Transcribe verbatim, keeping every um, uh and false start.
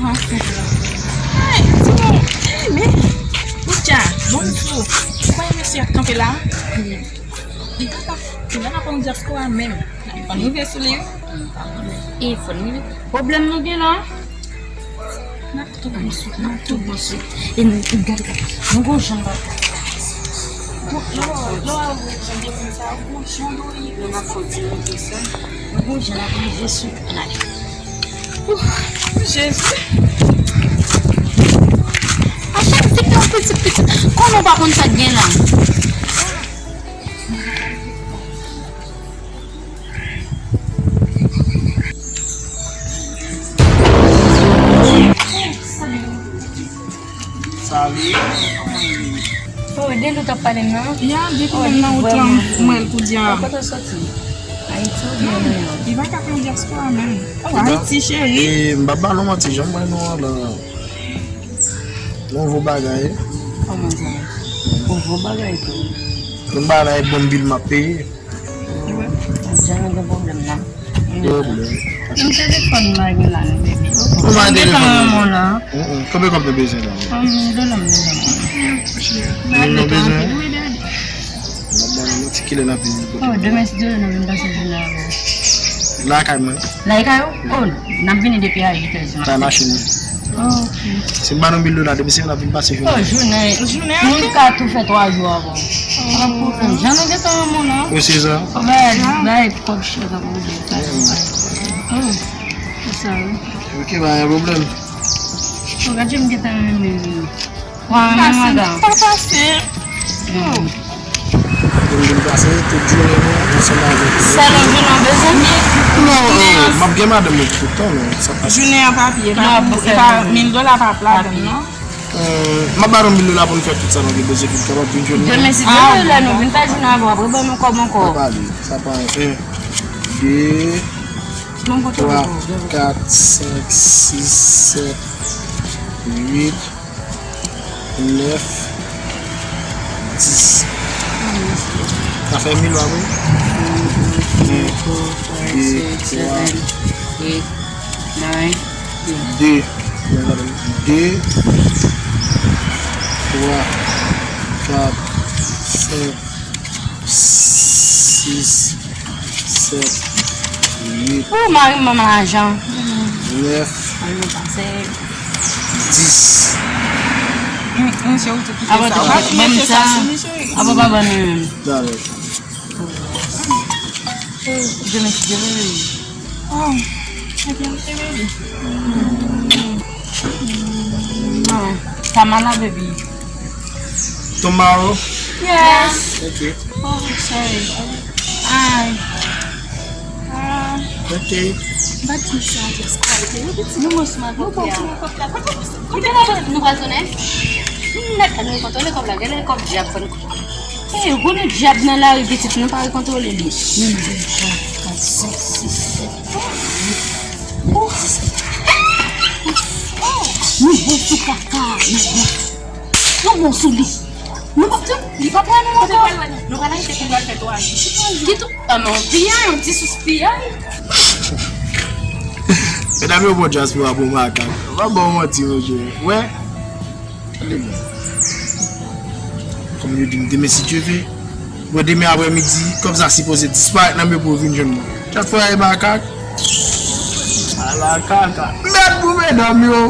Ay, di nou, men, Boutcha, bon sou. Ou pa wè mesye ap kanpe la? Li pa ka, li pa ka pran dyaspora menm. Fò n rive sou li, wi. E fò n rive. Pwoblèm nou gen la. N ap tou bon sou, n ap tou bon sou. E nou, e gade, gade. Nou gon jan ba. Lò, lò, lò, jan de moun sa, gon jan dwe. Nou ap fò di nou de sa. Nou gon jan ap rive sou. Ann ale. Ouf, Jezi. A chak figi yon pitit, pitit. Konnen w pa konn sa k gen la. Salut. Oh, de nou t ap pale m nan? Ya, depi menm nan wout lan, m wè l koudya. Kote w soti? Ayiti oubyen Nouyòk? Li pa ka pran dyaspora menm. Oh, Ayiti, cheri. E, m pa ba nou manti, jan m wè nou an la. Nouvo bagay. Kòman sa? Nouvo bagay tou. Tout bagay bon bil m ap peye. Jan nou gen pwoblèm nan. Gen pwoblèm. M telefòn m pa gen la non, bebe. Ou pa gen telefòn? Mwen la. Mm, mm. Konbyen kòb nou bezwen la? Mil dola m bezwen. Mil nou bezwen? Bon, bon, nou ti kilè n ap vin kote. Oh, demen si Dye vle, nou vin pase jounen avè w. Lakay mwen. Lakay ou? Oh, n ap vini depi a uit è di maten. Kay machin mwen. Oh, ok. Si m ba nou mil dola, depi se n ap vin pase jounen. Oh, jounen. Jounen. Nou ka tou fè twa jou avè w. Pa pwoblèm. Jan nou gentan renmen w la. Ou se sa? Oh, bay, bay, kòb chè sa pou ou. Oh, se sa, wi. Ok, pa gen pwoblèm. Oh, gade jan m gentan renmen li. Wa, men madanm. Pa fasil. Pou m vin pase tout jounen nou ansanm avèk. Sèl yon jounen w bezwen? Non, m ap gen madanm mwen tout tan, non, sa pa. Jounen an pa pye, pa pou, e pa mil dola pa plat non. M ap ba nou mil dola pou n fè tout sa nou gen bezwen pou n kapab vin jwenn nou. Demen si Dye vle, lè nou vin fè jounen avè w, apre ban nou kòb ankò. Pa pale, sa pa anyen. De, twa, kat, senk, sis, sèt, uit, nèf, dis. Sa fè mil la, wi. Yen, de, twa, de, de, twa, kat, senk, sis, sèt, uit. Ou mari m ban m lajan. Nèf, dis. Misye ou tou kite sa. Ban m sa. Apa pa ban nou menm. Dale. Demen si Dye vle. Oh, ebyen, ebyen. Tamala, baby. Tomorrow? Yes. Ok. Oh, sorry. Ay. Ah. Ok. Bat ti sa, just quiet. Nou piti. Nou mwen sou ma kote a. Kote la, nou pa konnen? Nèt, nou kontwole kòb la. Gade kòb dyab, fò nou. E, gwo nèg dyab nan lari, pitit, nou pa rekontwole li. Youn, de, twa, kat, senk, sis, sèt, uit, nèf, dis. Nou bon sou kaka, nou bon. Nou bon sou li. Nou pa, li pa pran nou ankò. Nou pa lache pou nou al fè twa jou. Ki tou, a, men, on piyay, on ti sous piyay. Medam yo bon dyaspora bon makak. Pa ba w manti, monchè. Wè. Tande byen. Kòm yo di m demen si Dye vle, bon, demen aprèmidi, kòb sa sipoze disparèt nan men pou yo vin jwenn mwen. Chak fwa e makak. Ala kaka. Mèd pou medam yo.